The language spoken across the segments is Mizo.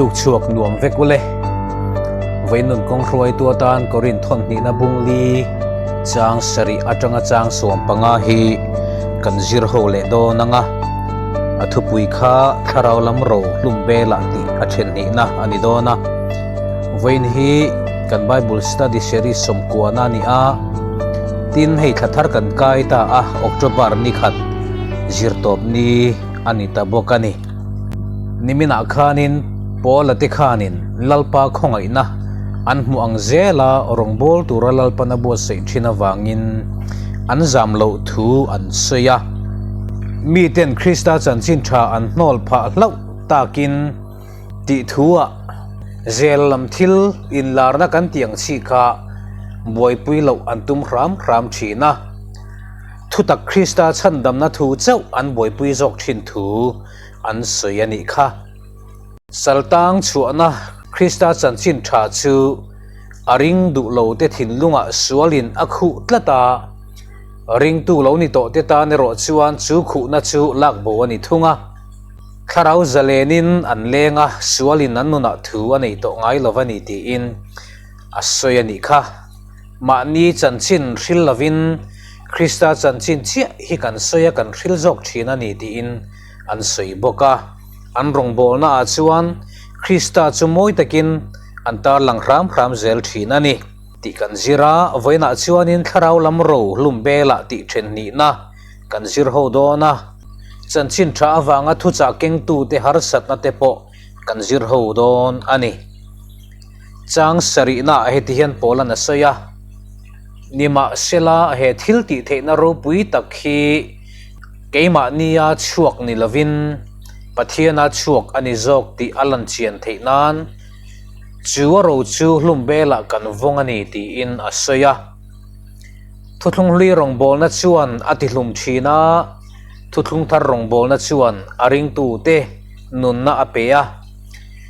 Tuk chhuak nuam vek ule. Vawiin nun kawng hruaitu atan Korin thawn hnihna bung li chang sarih atanga chang 15 hi kan zir ho leh dawn ang a. A thupui kha thlarau lam ro hlum velah tih a then hnihna a ni dawn a. Vawiin hi kan Bible Study Series sawmkuana a ni a, tin hei thla thar kan kai ta a, October ni khat zirtawp ni a ni ta bawk a ni. Niminah khanin Paula te khanin Lalpa khawngaihna an hmuh ang zela rawngbâwl tura Lalpan a buatsaih ṭhin avangin an zam loh thu an sawi a. Miten Krista chanchin ṭha an hnawl phah hlauh takin tih thu-ah zel lam thil inlarna kan tih ang chi kha buaipui loh an tum hram hram ṭhin a. Thutak Krista chhandamna thu chauh an buaipui zawk ṭhin thu an sawi a nih kha. Saltang chhuahna Krista chanchin ṭha chu a ring duh lo te thinlungah sualin a khuh tlat a, ringtu lo ni tawh te tan erawh chuan chu khuhna chu lak bo a ni thung a. Thlarau zalenin an leng a, sualin an nunah thu a nei tawh ngai lo va ni tiin a sawi a nih kha. Mahni chanchin hril lovin Krista chanchin chiah hi kan sawi a, kan hril zawk thin a ni tiin an sawi bawk a. An rawngbawlnaah chuan Krista chu mawi takin an tarlang hram hram zel thin a ni tih kan zir a, vawiinah chuanin thlarau lam ro hlum belah tih then hnihna kan zir ho dawn a, chanchin tha avanga thuchah kengtute harsatna te pawh kan zir ho dawn a ni. Chang sarihnaah heti hian Paula'n a sawi a, Nimahsela he thil tih theihna ropui tak hi keimahnia chhuak ni lovin Pathiana chhuak a ni zawk tih a lan chian theih nan chu a ro chu hlum velah kan vawng a ni tiin a sawi a. Thuthlung hlui rawngbawlna chuan a tihlum thin a, thuthlung thar rawngbawlna chuan a ringtute nunna a pe a.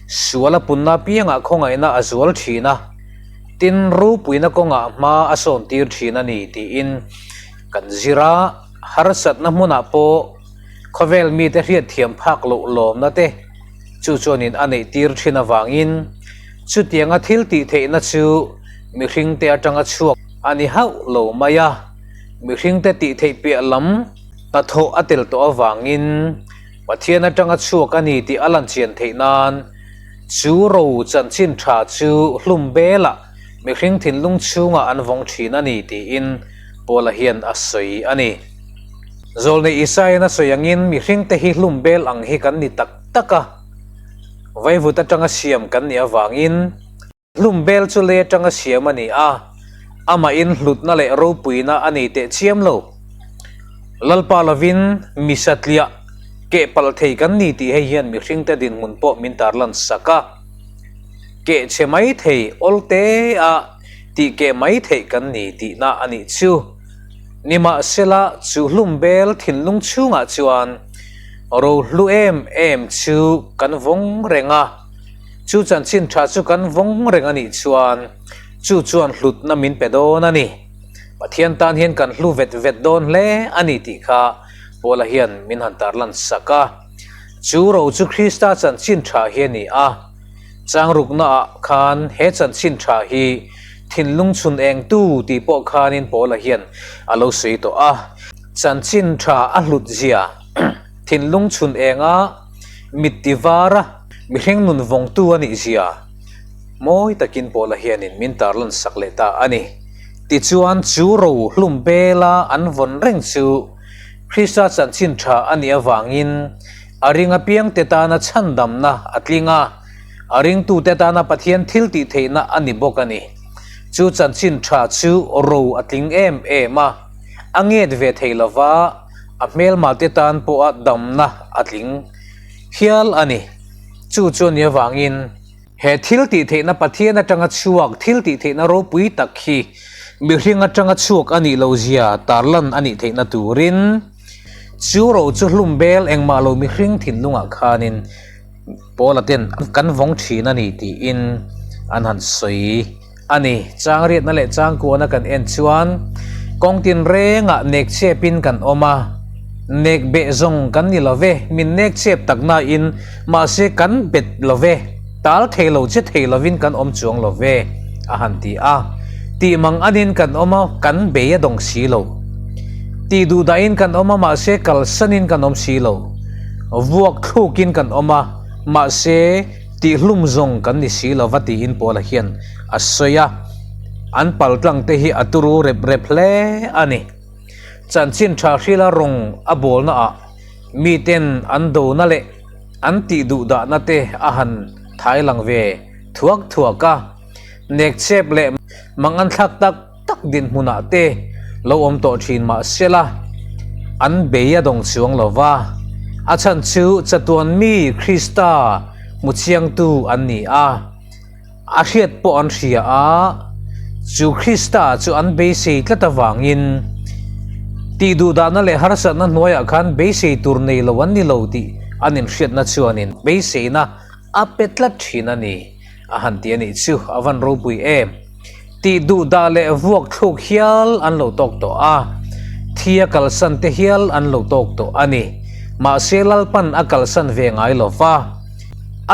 Sual a punna apiangah khawngaihna a zual thin a, tin ropuina kawngah hma a sawn tir thin a ni tiin kan zir a, harsatna hmunah pawh khawvel mite hriatthiam phak loh lawmna te chu chuanin a neih tir thin avangin chutianga thil tih theihna chu mihringte atanga chhuak a ni hauh lo mai a, mihringte tih theih piah lam hnathawh a tel tawh avangin Pathian atanga chhuak a ni tih a lan chian theih nan chu ro chanchin tha chu hlum belah mihring thinlung chhungah an vawng thin a ni tiin Paula hian a sawi a ni. Zawlnei Isaia'n a sawi angin mihringte hi hlum bel ang hi kan ni tak tak a, vaivut atanga siam kan nih avangin, Hlum bel chu lei atanga siam a ni a, amahin hlutna leh ropuina a nei teh chiam lo. Lalpa lovin mi satliah keh palh thei kan ni tih hei hian mihringte dinhmun pawh min tarlan sak a. Keh chhe mai thei awl te a tih keh mai theih kan ni tihna a nih chu. Nimahsela chu hlum bel thinlung chhungah chuan rohlu em em chu kan vawng reng a. Chu chanchin tha chu kan vawng reng a nih chuan chu chuan hlutna min pe dawn a ni. Pathian tan hian kan hlu vet vet dawn hle a ni tih kha Paula hian min han tarlan sak a. Chu ro chu Krista chanchin tha hi a ni a. Changruknaah khan he chanchin tha hi thinlung chhun engtu tih pawh khanin Paula hian a lo sawi tawh a. Chanchin tha a hlut zia thinlung chhun enga mit ti var a. Mihring nun vawngtu a nih zia mawi takin Paula hianin min tarlan sak leh ta a ni. Tichuan, chu ro hlum bela an vawn reng chu Krista chanchin tha a nih avangin a ring apiangte tana chhandamna a tling a, a ringtute tana Pathian thiltih theihna a ni bawk a ni. Chu chanchin tha chu ro a tling em em a, a nget ve thei lova, a hmelmate tan pawha damna a tling. Hial a ni. Chu chu ni avangin he thil tih theihna Pathian atanga chhuak thil tih theihna ropui tak hi mihring atanga chhuak a nih loh zia tarlan a nih theihna turin chu ro chu hlum bel engmah lo mihring thinlungah khanin Paula ten kan vawng thin a ni tiin an han sawi. A ni, changriatna leh changkuana kan en chuan kawng tinrengah nek chepin kan awm a, nek beh zawng kan ni lo ve, min nek chep tak nain mahse kan bet lo ve. Tal thei lo che thei lovin kan awm chuang lo ve, a han ti a. Tih mang anin kan awm a, kan bei a dawng si lo. Tih duh dahin kan awm a, mahse kalsanin kan awm si lo. Vuak thlukin kan awm a, mahse tihhlum zawng kan ni si lo va tiin Paula hian a sawi a. An paltlang te hi a turu rep rep hle a ni. Chanchin tha hrila rawng a bawlna ah miten an dona leh an tih duh dahna te a han thai lang ve thuak thuak a. Nekchep leh mangan thlak tak tak dinhmunah te lo awm tawh thin mah sela an bei a dawng chuang lo va, a chhan chu chatuan mi Krista hmu chiangtu an ni a. A hriat pawh an hria a, chu Krista chu an beisei tlat avangin tih duhdahna leh harsatna hnuaiah khan beisei tur nei lo an ni lo tih an inhriatna chuanin beiseina a pe tlat thin a ni, a han ti a nih chu a van ropui em. Tih duhdah leh vuak thluk hial an lo tawk tawh a, thi a kalsan te hial an lo tawk tawh a ni. Mahse Lalpan a kalsan ve ngai lo va.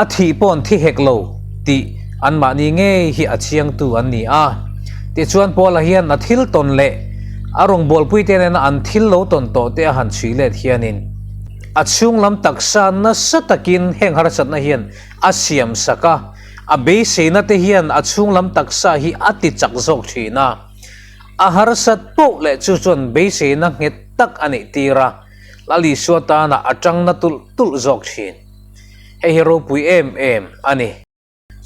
A thih pawh an thi hek lo tih anmahni ngei hi a chiangtu an ni a. Tichuan Paula hian a thil tawn leh a rawngbawlpuite nena an thil lo tawn tawh te a han chhui let hianin a chhunglam taksa nasa takin heng harsatna hian a siam sak a, a beiseina te hian a chhunglam taksa hi a ti chak zawk thin a. A harsat poh leh chu chuan beiseina nghet tak a neih tir a, Lal Isua tana a tangna tulh tulh zawk thin. Hei hi ropui em em a ni.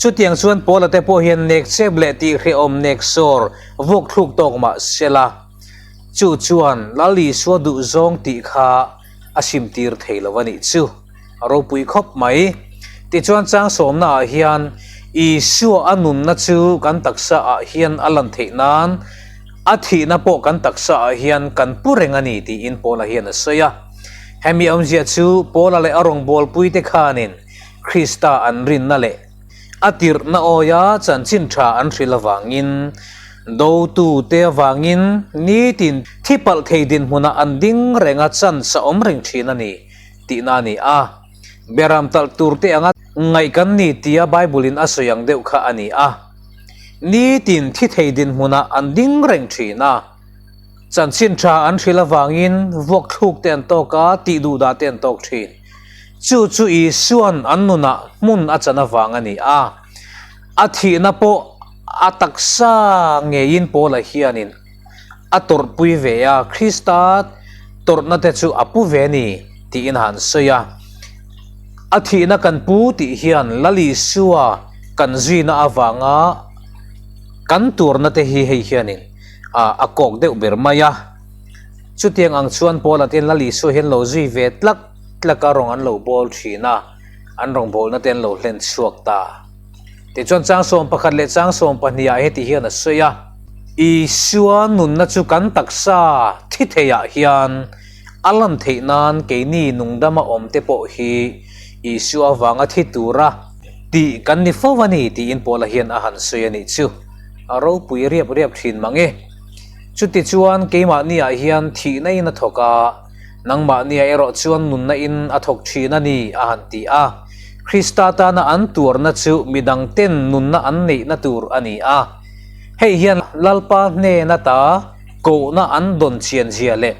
Chutiang chuan Paula te pawh hian nek chep leh tih hrehawm nek sawr vuak thluk tawk mah sela, chu chuan Lal Isua duhzawng tih kha a simtir thei lo a nih chu. A ropui khawp mai. Tichuan chang sawmna ah hian Isua a nunna chu kan taksa ah hian a lan theih nan a thihna pawh kan taksa ah hian kan pu reng a ni tiin Paula hian a sawi a. Hemi awmzia chu Paula leh a rawngbawlpui te khanin Krista an rinna leh a tirhna awia chanchin tha an hrilh avangin dotute avangin nitin thi palh thei dinhmunah an ding reng a chance a awm reng thin a ni tihna a ni a. Beram talh tur te anga ngaih kan ni tia Bible in a sawi ang deuh kha a ni a. Nitin thi thei dinhmunah an ding reng thin a. Chanchin tha an hrilh avangin vuak thluk te an tawk a, tih duhdah te an tawk thin. Chu chu Isua'n an nunah hmun a chan avang a ni a. A thihna pawh a taksa ngeiin Paula hianin a tawrhpui ve a, Krista tawrhna te chu a pu ve ni tiin a han sawi a. A thihna kan pu tih hian Lal Isua kan zuina avanga kan tuarna te hi hei hianin a kawk deuh ber mai a. Chutiang ang chuan Paula ten Lal Isua hian lo zui ve tlak tlak a rawng an lo bawl thin a, an rawngbawlna te an lo hlen chhuak ta. Tichuan chang 11 leh chang 12 ah heti hian a sawi a, Isua nunna chu kan taksa thi theiah hian a lan theih nan keini nungdama awmte pawh hi Isua avanga thi tura tih kan ni fo a ni tiin Paula hian a han sawi a nih chu. A ropui riap riap thin mang e. Chutichuan keimahniah hian thihna in a thawk a, Nangmahnia erawh chuan nunna in a thawk thin a ni, a han ti a. Krista tana an tuarna chu midang ten nunna an neihna tur a ni a. Hei hian Lalpa hnen ata kohna an dawn chianzia leh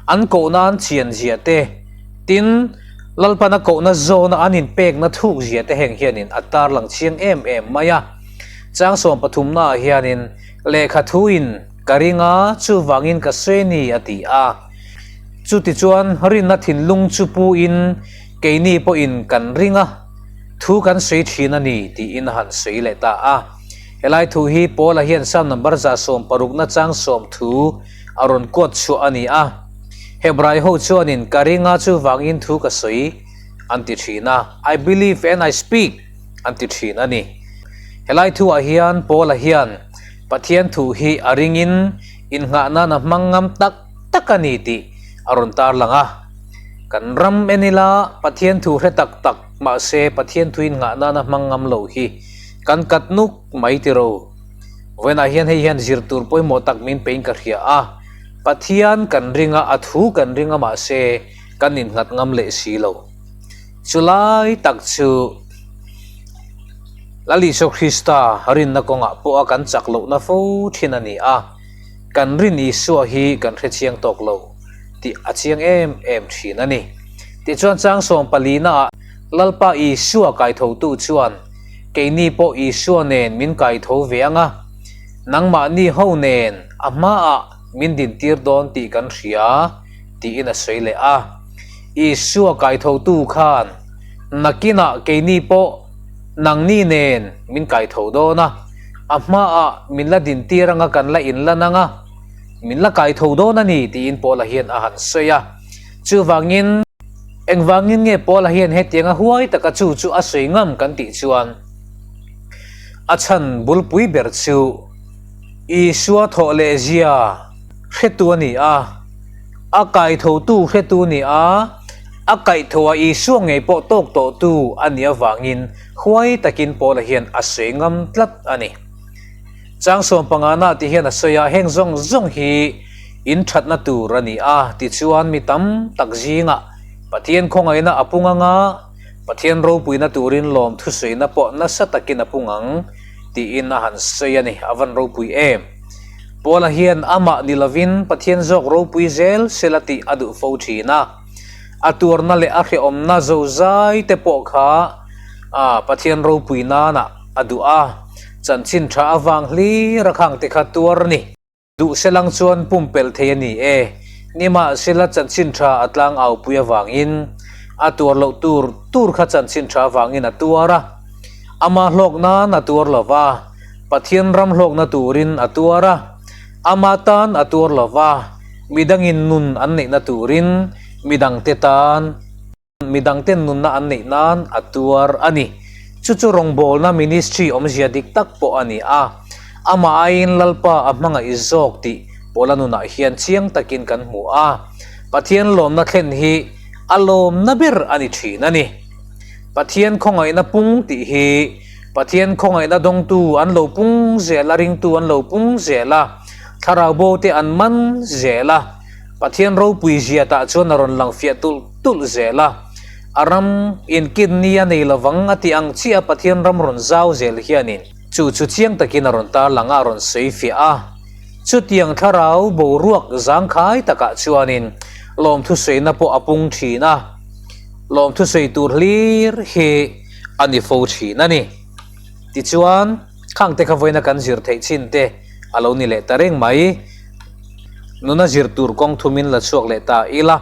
an kohna an chianzia te, tin, Lalpana kohna zawna an inpekna thukzia te heng hianin a tarlang chiang em em mai a. Chang sawmpathumnaah hianin lehkha thuin Ka ring a, chuvangin ka sawi ni, a ti a. Chutichuan rinna thinlung chu puin keini pawhin kan ring a, thu kan sawi thin a ni, tiin a han sawi leh ta a. Helai thu hi Paula hian Psalm number 160 chang sawm thu a rawn quote chhuah a ni a. Hebrai ho chuanin ka ring a, chuvangin thu ka sawi an ti thin a, I believe and I speak an ti thin a ni. Helai thuah hian Paula hian Pathian thu hi a ringin innghah nan a hmang ngam tak tak a ni tih a rawn tarlang a. Kan ram en ila Pathian thu hre tak tak mahse Pathian thu innghah nan a hmang ngam lo hi kan kat nuk mai tiro. Vawiinah hian hei hian zir tur pawimawh tak min pein ka hria a, Pathian kan ring a, a thu kan ring a mahse kan innghat ngam leh si lo. Chulai tak chu. Lal Isua Krista rinna kawngah pawha kan chak lohna fo thin a ni a, kan rin Isua hi kan hre chiang tawk lo tih a chiang em em thin a ni. Tichuan chang sawmpalinaah Lalpa Isua kaithotu chuan keini pawh Isua nen min kaitho ve ang a, nangmahni ho nen a hmaah min dintir dawn tih kan hria tiin a sawi leh a. Isua kaithotu khan nakinah keini pawh nangni nen min kaitho dawn a, a hmaah min la dintir anga kan la inlan anga min la kaitho dawn a ni tiin Paula hian a han sawi a. Chuvangin, engvangin nge Paula hian hetianga huai taka chu chu a sawi ngam kan tih chuan a chhan bulpui ber chu Isua thawh leh zia hretu a ni a, a kaithotu hretu a ni a, a kaihthoa Isua ngei pawh tawk tawhtu a nih avangin huai takin Paula hian a sawi ngam tlat a ni. Chang sawmpangana tih hian a sawi a, heng zawng zawng hi in thatna tur a ni a, tichuan mi tam tak zingah Pathian khawngaihna a pung ang a, Pathian ropuina turin lawm thusawiina pawh nasa takin a pung ang tiin a han sawi a ni, a van ropui em. Paula hian amah ni lovin Pathian zawk ropui zel sela tih a duh fo thin a, a tuarna leh a hrehawmna zozai te pawh kha Pathian ropui nana a duh a, chanchin tha avang hlir a khang te kha tuar a ni. Duh selang chuan pumpelh thei a ni e. Nimahsela chanchin tha a tlang aupui avangin a tuar loh tur tur kha chanchin tha avangin a tuar a. Ama hlawk nan a tuar lo va, Pathian ram hlawkna turin a tuar a. Ama tan a tuar lo va, midangin nun an neihna turin midangte tan. Midangten nunna an neih nan a tuar a ni. Chu chu rawngbawlna ministry awmzia dik tak pawh a ni a. Amah aiin Lalpa a hmangaih zawk tih Paula nunah hian chiang takin kan hmu a. Pathian lawmna thlen hi a lawmna ber a ni thin a ni. Pathian khawngaihna pung tih hi Pathian khawngaihna dawngtu an lo pung zel a, ringtu an lo pung zel a, thlarau bo te an man zel a. Pathian ropui zia tah chuan a rawn lang fiah tulh tulh zel a, a ram in kidney a nei lovang a tih ang chiah a Pathian ram rawn zau zel hianin chu chu chiang takin a rawn tarlang a, a rawn sawi fiah a. Chutiang thlarau boruak zangkhai takah chuanin lawmthu sawina pawh a pung thin a, lawmthu sawi tur hlir hi a ni fo thin a ni. Tichuan, khangte kha vawiina kan zir theih chin te a lo ni leh ta reng mai. Nuna zir tur kawng thumin la chhuak leh ta ila.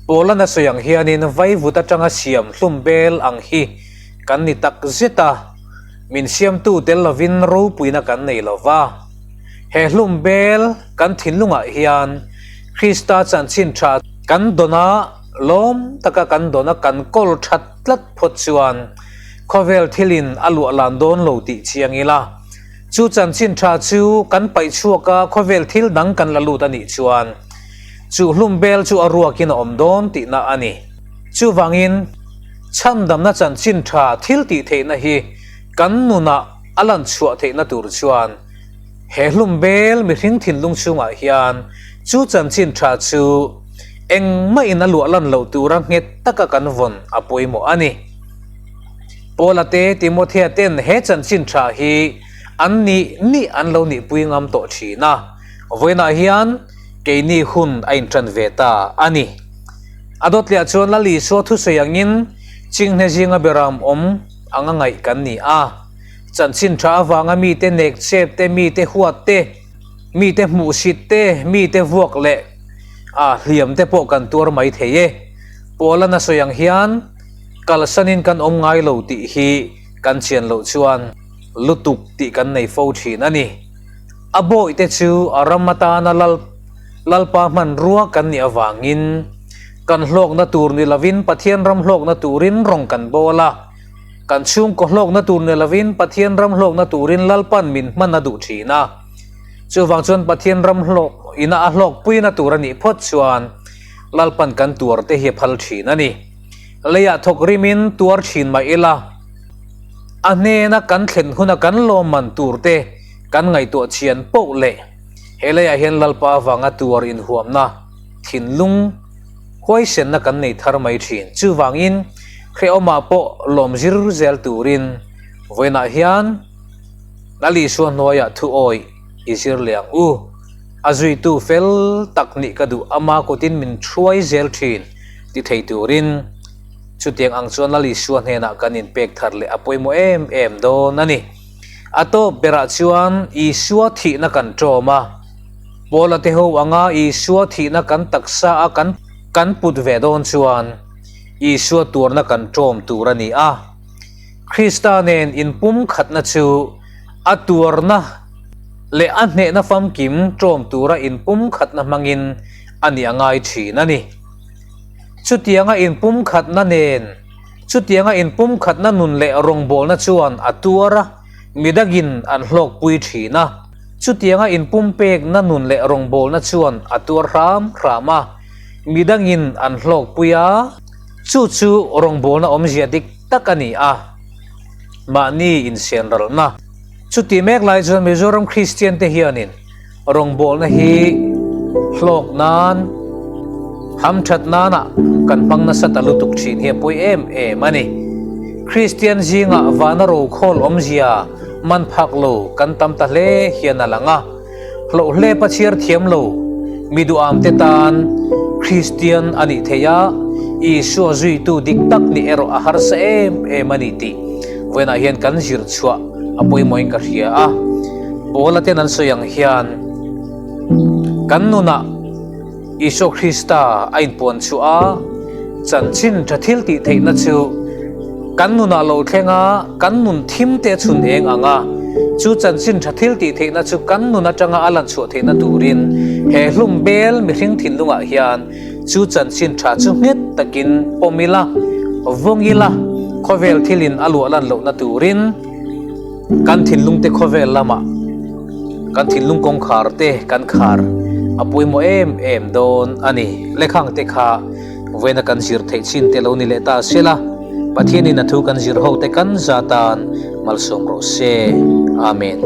Paula sawi ang hianin vaivut atanga siam hlum bel ang hi kan ni tak zet a, min siamtu tel lovin ropuina kan nei lo va. He hlum bel kan thinlungah hian Krista chanchin tha kan dawn a, lawm taka kan dawn a kan kawl that tlat phawt chuan khawvel thilin a luah lan dawn lo tih chiang ila. Chu chanchin tha chu kan paih chhuak a, khawvel thil dang kan la lut a nih chuan chu hlum bel chu a ruakin a awm dawn tihna a ni. Chuvangin, chhandamna chanchin tha thil tih theihna hi kan nunah a lan chhuah theihna tur chuan he hlum bel mihring thinlung chhungah hian chu chanchin tha chu engmahin a luah lan loh tura nghet taka kan vawn a pawimawh a ni. Paula te Timothea ten he chanchin tha hi an nih nih an lo nihpui ngam tawh thin a, vawiinah hian keini hun a intan ve ta a ni. A dawtliah chuan Lal Isua thusawi angin Chinghne zinga beram awm anga ngaih kan ni a, chanchin tha avanga mite nek chep te, mite huat te, mite hmuhsit te, mite vuak leh a hliam te pawh kan tuar mai thei e. Paula na sawi ang hian. Kalsanin kan awm ngai lo tih hi kan chian loh chuan lutuk tih kan nei fo thin a ni. A bawihte chu a ram atana lal Lalpa hmanrua kan nih avangin kan hlawkna tur ni lovin Pathian ram hlawkna turin rawng kan bawl a, kan chhungkaw hlawkna tur ni lovin Pathian ram hlawkna turin Lalpan min hman a duh thin a. Chuvang chuan Pathian ram hlawk ina a hlawkpuina tur a nih phawt chuan Lalpan kan tuarte hi a phal thin a ni. Leiah thawk rimin tuar thin mah ila, a hnena kan thlen huna kan lawmman turte kan ngaihtuah chian poh leh he leiah hian Lalpa avanga tuar inhuamna thinlung huaisenna kan nei thar mai thin. Chuvangin hrehawmah pawh lawm zir zel turin. Vawiinah hian Lal Isua hnuaiah thu awih i zir leh ang u. A zuitu fel tak nih ka duh ama kutin min hruai zel thin ti thei turin chutiang ang chuan Lal Isua hnenah kan inpek thar leh a pawimawh em em dawn a ni. A tawp berah chuan Isua thihna kan ṭawm a, Paula te ho anga Isua thihna kan taksa a kan kan put ve dawn chuan Isua tuarna kan ṭawm tur a ni a. Krista nen inpumkhatna chu a tuarna leh a hnehna famkim ṭawm tura inpumkhatna hmangin a nih a ngai ṭhin a ni. Chutianga inpumkhatna nen, chutianga inpumkhatna nun leh rawngbawlna chuan a tuar a, midangin an hlawkpui ṭhin a. Chutianga inpumpekna nun leh rawngbawlna chuan a tuar hram hram a, midangin an hlawkpui a. Chu chu rawngbawlna awmzia dik tak a ni a, mahni insenralna. Chuti mek lai chuan Mizoram Kristian te hianin rawngbawlna hi hlawk nan, hamthat nana kan hmang nasa ta lutuk thin hi a pawi em em a ni. Kristian zingah vana rokhawl awmzia man phak lo kan tam ta hle hian a lang a. Hlohhlep a chhiar thiam lo, mi duham te tan Kristian a nih theih a, Isua zuitu dik tak nih erawh a harsa em em a ni tih vawiinah hian kan zir chhuah a pawimawhin ka hria a. Paula ten an sawi ang hian kan nunah Isua Krista a inpuan chhuah a, chanchin tha thil tih theihna chu kan nunah lo thleng a, kan nun thim te chhun eng ang a, chu chanchin tha thil tih theihna chu kan nun atanga a lan chhuah theihna turin he hlum bel mihring thinlungah hian chu chanchin tha chu nghet takin pawm ila, vawng ila, khawvel thilin a luah lan lohna turin kan thinlungte khawvel lamah Kan thinlung kawngkhar te kan khar a pawimawh em em dawn a ni. Lekhang te kha vawiina kan zir theih chin te lo ni leh ta sela, Pathianin a thu kan zir ho te kan za tan malsawm rawh se. Amen.